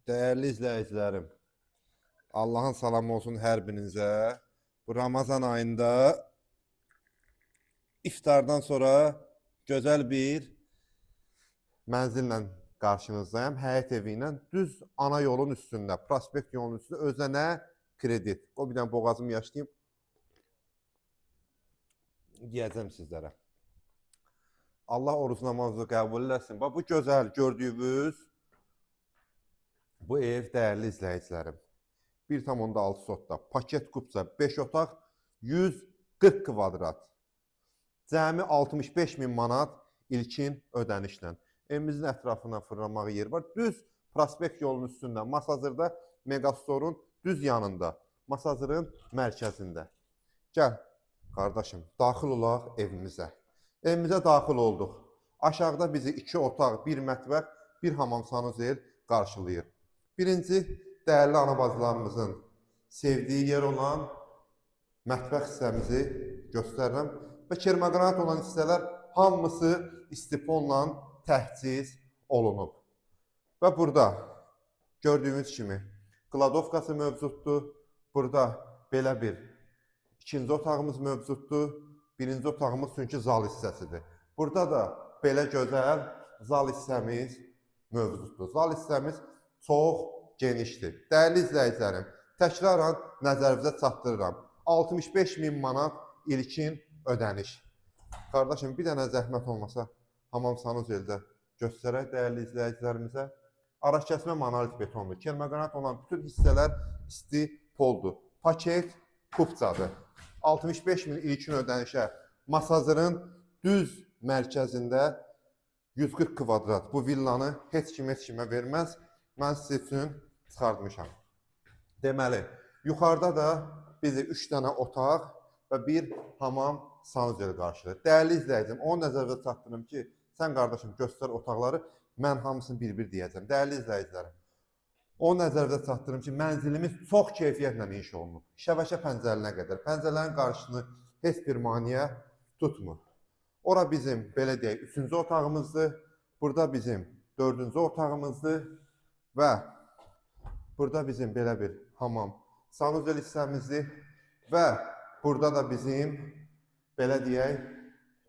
Dəyərli izləyicilərim, Allahın salamı olsun hər birinizə. Bu Ramazan ayında iftardan sonra gözəl bir mənzillə qarşınızdayam. Həyət evi ilə düz ana yolun üstündə, prospekt yolunun üstündə özünə nə kredit. O bir dənə boğazımı yaşlayım. Deyəcəm sizlərə. Allah oruc namazınızı qəbul eləsin. Bax bu gözəl gördüyünüz bu ev, dəyərli izləyicilərim, 1,6 sotda paket kupça 5 otaq, 140 kvadrat. Cəmi 65 min manat ilkin ödənişlə. Evimizin ətrafına fırlanmağa yer var. Düz prospekt yolunun üstündə, Masazırda Megastorun düz yanında, Masazırın mərkəzində. Gəl, qardaşım, daxil olaq evimizə. Evimizə daxil olduq. Aşağıda bizi iki otaq, bir mətbəx, bir hamam sanuzel qarşılayır. Birinci, dəyərli ana bacılarımızın sevdiyi yer olan mətbəx hissəmizi göstərirəm və kermaqranit olan hissələr hamısı istiponla təchiz olunub. Və burada gördüyünüz kimi kladovkası mövcuddur. Burada belə bir ikinci otağımız mövcuddur. Birinci otağımız çünki zal hissəsidir. Burada da belə gözəl zal hissəmiz mövcuddur. Zal hissəmiz çox genişdir. Dəyərli izləyicilərim, təkrarən nəzərinizə çatdırıram. 65 min manat ilkin ödəniş. Qardaşım, bir dənə zəhmət olmasa hamam sanuzeldə göstərək dəyərli izləyicilərimizə. Arakəsmə monolit betondur. Kermaqranit olan bütün hissələr isti poldur. Paket kupçadır. 65 min ilkin ödənişə Masazırın düz mərkəzində 140 kvadrat bu villanı heç kim heç kimə verməz. Mən sizin üçün çıxartmışam. Deməli, yuxarıda da bizi 3 dənə otaq və bir hamam sanuzel qarşılayır. Dəyərli izləyicim, onu nəzərdə çatdırım ki, sən qardaşım göstər otaqları, mən hamısını bir-bir deyəcəm. Dəyərli izləyicilərim, onu nəzərdə çatdırım ki, mənzilimiz çox keyfiyyətlə inşa olunub. Şəbəkə pəncərəlinə qədər. Pəncərələrin qarşısını heç bir maneə tutmur. Ora bizim, belə deyək, üçüncü otağımızdır. Burada bizim dördüncü otağımızdır və burada bizim belə bir hamam sanuzel hissəmizdir və burada da bizim, belə deyək,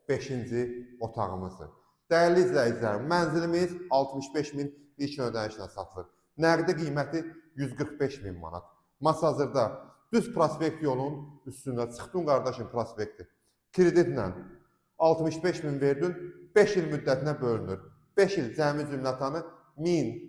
beşinci otağımızdır. Dəyərli izləyicilərim, mənzilimiz 65 min ilkin ödənişlə satılır. Nəqdi qiyməti 145 min manat. Masazırda düz prospekt yolun üstündə, çıxdın qardaşım prospekti. Kreditlə 65 min verdin, 5 il müddətinə bölünür. 5 il cəmi cümlətanı 1000